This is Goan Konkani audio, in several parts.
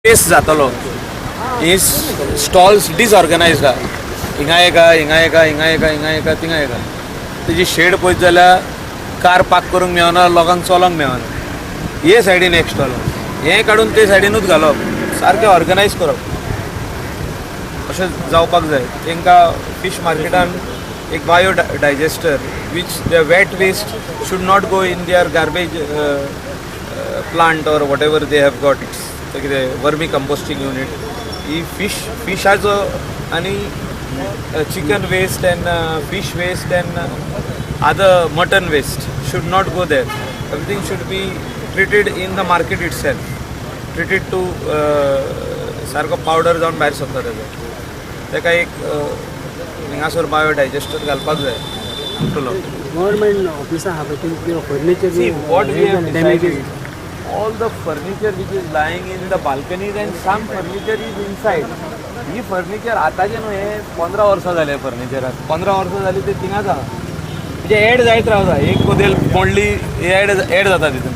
वेस्ट जातलो. ही स्टॉल्स डिसऑर्गनायज्ड आहा. हिंगा एका, हिंगा एका, हिंगा एका, हिंगा एका, थिंगा एका. तेजी शेड पळयत जाल्यार कार पार्क करूंक मेळना, लोकांक चलोंक मेळना. हे सायडीन एक स्टॉल, हें काडून ते सायडीनूच घालप, सारकें ऑर्गनायज करप, अशें जावपाक जाय. तांकां फिश मार्केटान एक bio digester, which the wet waste should not go in their garbage plant or whatever they have got. ते कितें वर्मी कंपोस्टिंग युनीट. ही फिश फिशाचो आनी chicken waste and fish waste and other mutton waste should not go there. Everything should be treated in the market itself, treated to सारको पावडर जावन भायर सरता तेजो. ताका एक हिंगासर बायो डायजेस्टर घालपाक जाय आमटलो. गव्हर्मेंट ऑफिसां आहा पळय, तेंचे furniture See, what we have damage. Decided, all the furniture which is lying in the balconies and some furniture is inside. He furniture आतांचे न्हू, हे 15 वर्सां जाले फर्निचराक. 15 वर्सां जाली, ते थिंगाच आहा. म्हणजे एड जायत रावता. एक कदेल मोडली, एड एड जाता तितून.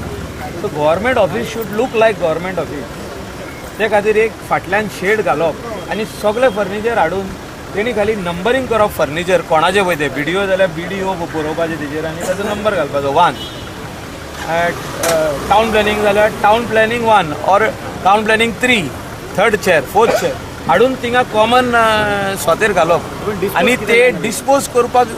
So government office should look like government office. ते खातीर एक फाटल्यान शेड घालप आनी सगळें फर्निचर हाडून तेणी खाली नंबरींग करप. फर्निचर कोणाचें पळय तें, बीडीओ जाल्यार बीडीओ बरोवपाचें तेजेर आनी ताजो नंबर घालपाचो वन. टावन प्लॅनिंग जाल्यार town planning one or town planning three, third chair, fourth chair हाडून थिंगा कॉमन सोतेर घालप आनी ते डिस्पोज करपाक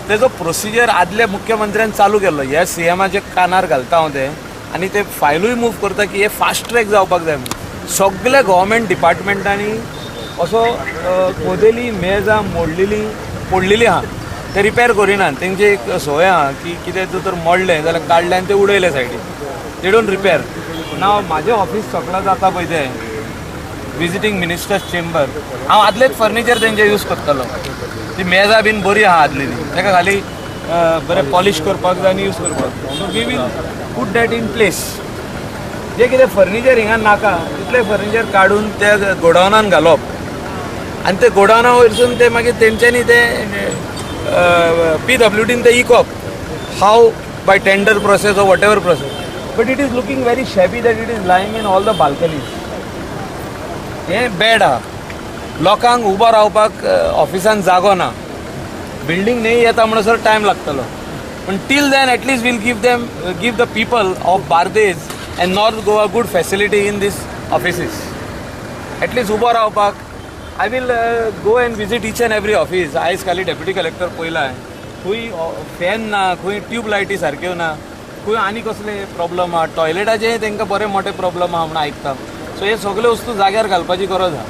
तेजो प्रोसिजर आदल्या मुख्यमंत्र्यान चालू केल्लो. ह्या सीएमाच्या कानार घालता हांव तें आनी ते फायलूय मूव करता की हे फास्ट ट्रॅक जावपाक जाय म्हणून. सगल्या गव्हर्मेंट डिपार्टमेंटांनी असो कदेली, मेजां मोडलेली पडलेली आहा, ते रिपेर करिनात. तेंची एक संवय आहा की कितें जर मोडलें जाल्यार काडलें आनी ते उडयलें सायडीन. They don't repair. नाव म्हाजें ऑफीस सकला जाता पळय तें विजिटींग मिनिस्टर्स चेंबर, हांव आदलेच फर्निचर तेंचे यूज करतालो. ती मेजां बीन बरी आहा आदलेली. ताका खाली बरें पॉलिश करपाक जाय आनी यूज करपाक. So we will put that in place. जे कितें फर्निचर हिंगा नाका, तितलें फर्निचर काडून त्या गोडावनान घालप आनी ते गोडावना वयरसून ते मागीर तेंच्यांनी ते पीडब्ल्यूडीन ते इकप, how by tender process or whatever process. But it is looking very shabby that it is lying in all the balconies. हें बॅड आहा. लोकांक उबो रावपाक ऑफिसान जागो ना. बिल्डींग न्ही येता म्हणसर टायम लागतलो, पूण till then at least we'll give the people of Bardez and North Goa good facility in this offices. At least उबो रावपाक. I will go and visit each and every office. आयज खाली डेप्युटी कलेक्टर पयला, खंय फॅन ना, खंय ट्यूब लायटी सारक्यो ना, खंय आनी कसले प्रॉब्लम आहा. टॉयलेटाचे तांकां बरे मोठे प्रॉब्लम आहा म्हणून आयकता. सो हे सगळे वस्तू जाग्यार घालपाची गरज आहा.